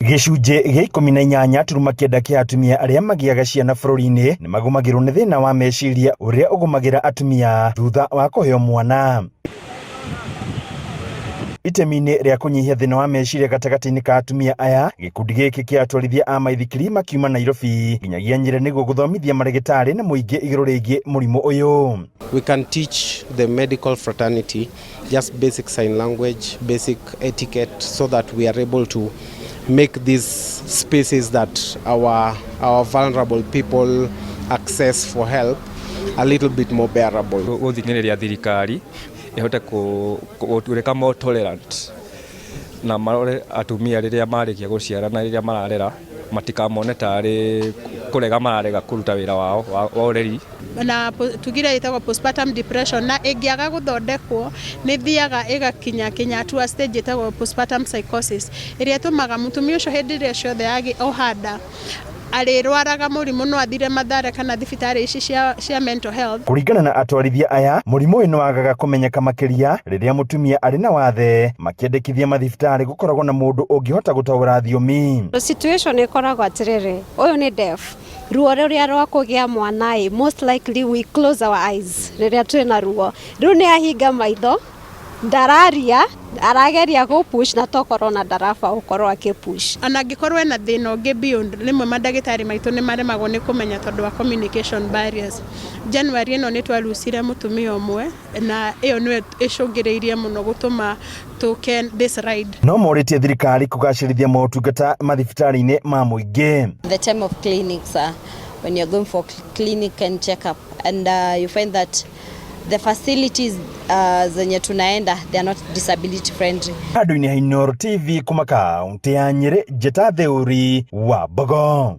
Gĩcunjĩ gĩa 18.9 kĩa atumia arĩa magĩaga ciana bũrũri-inĩ nĩ magũmagĩrwo nĩ thĩna wa meciria ũrĩa ũgũmagĩra atumia thutha wa kũheo mwana. Itemi-inĩ rĩa kũnyihia thĩna wa meciria gatagatĩ-inĩ ka atumia aya, gĩkundi gĩkĩ kĩa atwarithia a maithikiri makiuma Nairobi nginyagia Nyĩrĩ nĩguo gũthomithia marĩgĩtarĩ na mũingĩ igũrũ rĩgiĩ mũrimũ ũyũ. We can teach the medical fraternity just basic sign language, basic etiquette, so that we are able to make these spaces that our vulnerable people access for help a little bit more bearable. Gũthing'ĩrĩria thirikari ĩhote gũtuĩka more tolerant na marore atumia rĩrĩa marĩkia gũciara na rĩrĩa mararera, matikamone tarĩ kũrega mararega kũruta wĩra wao wa ũreri. Na tugire ĩtagwo postpartum depression, na ĩngĩaga gũthondekwo nĩ thiaga ĩgakinya kinya hatua stage ĩtagwo postpartum psychosis, ĩrĩa ĩtũmaga mũtumia ũcio hĩndĩ ĩrĩa ciothe oha nda arĩrwaraga mũrimũ, no athire Mathare kana thibitarĩ ici cia mental health. Kũringana na atwarithia aya, mũrimũ ũyũ nĩ wagaga kũmenyeka makĩria rĩrĩa mũtumia arĩ na wathe, makĩendekithia mathibitarĩ gũkoragwo na mũndũ ũngĩhota gũtaũra thiomi. Situation ĩkoragwo atĩrĩrĩ, ũyũ nĩ deaf, ruo rũrĩa rwa kũgĩa mwana ĩ, most likely we close our eyes rĩrĩa twĩna ruo rĩu. Nĩ ahinga maitho, ndararia, arageria gũ push na tokorwo na ndaraba gũkorwo akĩ push. Ona angĩkorwo ena thĩna ũngĩ beyond, rĩmwe mandagĩtarĩ maitũ nĩ maremagwo nĩ kũmenya tondũ wa communication barriers. January ĩno nĩ twarucire mũtumia ũmwe, na ĩyo nĩyo ĩcũngĩrĩirie mũno gũtũma tũke this ride. No morĩtie thirikari kũgacĩrithia motungata mathibitarĩ-inĩ ma mũingĩ. The time of clinics, when you're going for clinic and checkup, and you find that the facilities zenye tunaenda, they are not disability friendly. Handũ-inĩ ha Inooro TV kuma kaunti ya Nyĩrĩ, njĩta Theuri wa Mbogo.